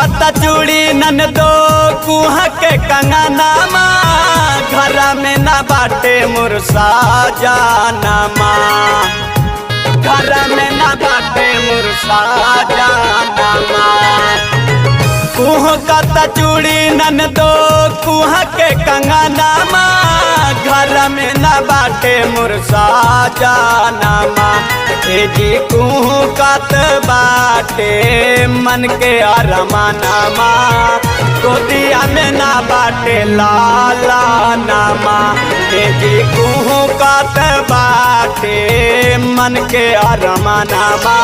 कता चूड़ी नन दो कुह के कंगनामा, घर में ना बाटे मुरसा जानामा, घर में ना बाटे मुरसा जानामा। कुह कता चूड़ी नन दो कुह के कंगनामा, घर में ना बाटे मुरसा जानामा। ए जी कुह कत बाटे मन के अरमानामा, गोदिया में ना बाटे लाला नामा। ए जी कुह कत बाटे मन के अरमानामा,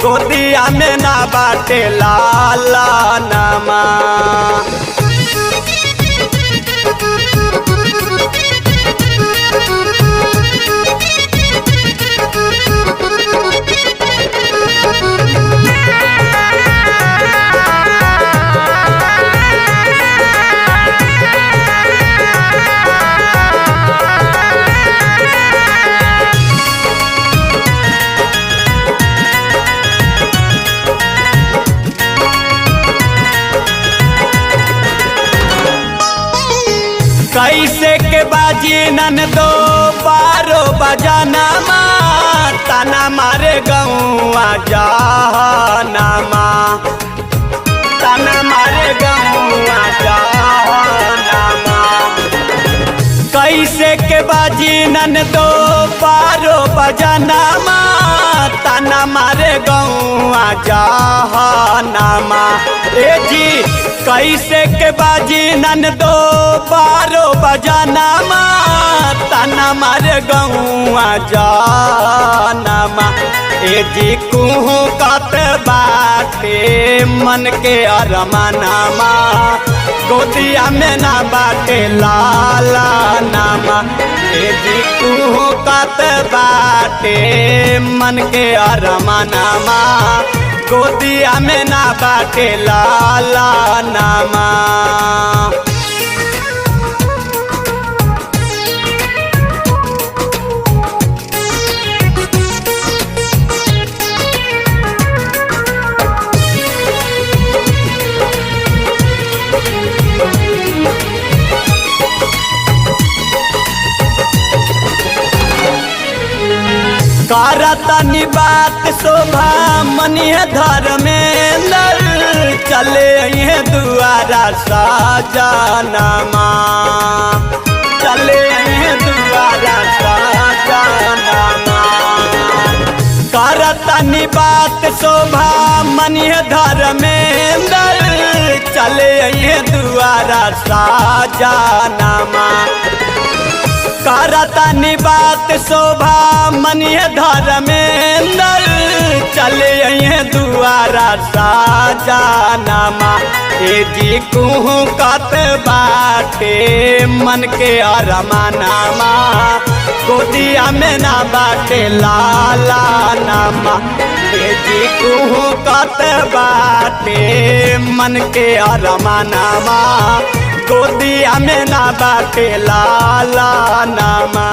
गोदिया में ना बाटे लाला नामा। कैसे के बाजी नन दो बारो बजाना माँ, ताना मारे गौआ जानामा, ताना मारे गौआ जानामा। कैसे के बाजी नन दो बारो बजाना माँ, ताना मारे गौआ जानामा। ए जी कैसे के बाजी नन दो बारो बजाना माँ, ताना मारे गौआ जानामा। ए जी कुहू कत बाटे मन के अरमानामा, गोदिया में ना बाटे लाला नामा। ए जी कुहू कत बाटे मन के अरमानामा, गोदिया में ना बाटे लाला नामा। करतनी बात शोभा मनिय धर्मेंद्र, चले अइहे दुआरा साजनामा, चले अइहे दुआरा साजनामा। करतनी बात शोभा मनिय धर्मेंद्र, चले अइहे दुआरा साजनामा। करतनी बात शोभा मनिय धर्मेंद्र, चले अइहे दुआरा साजनामा। ए जी कुहू कत बाटे मन के अरमानामा, गोदिया में ना बाटे लाला नामा। ए जी कुहू कत बाटे मन के अरमानामा, गोदिया में ना बाटे लाला नामा।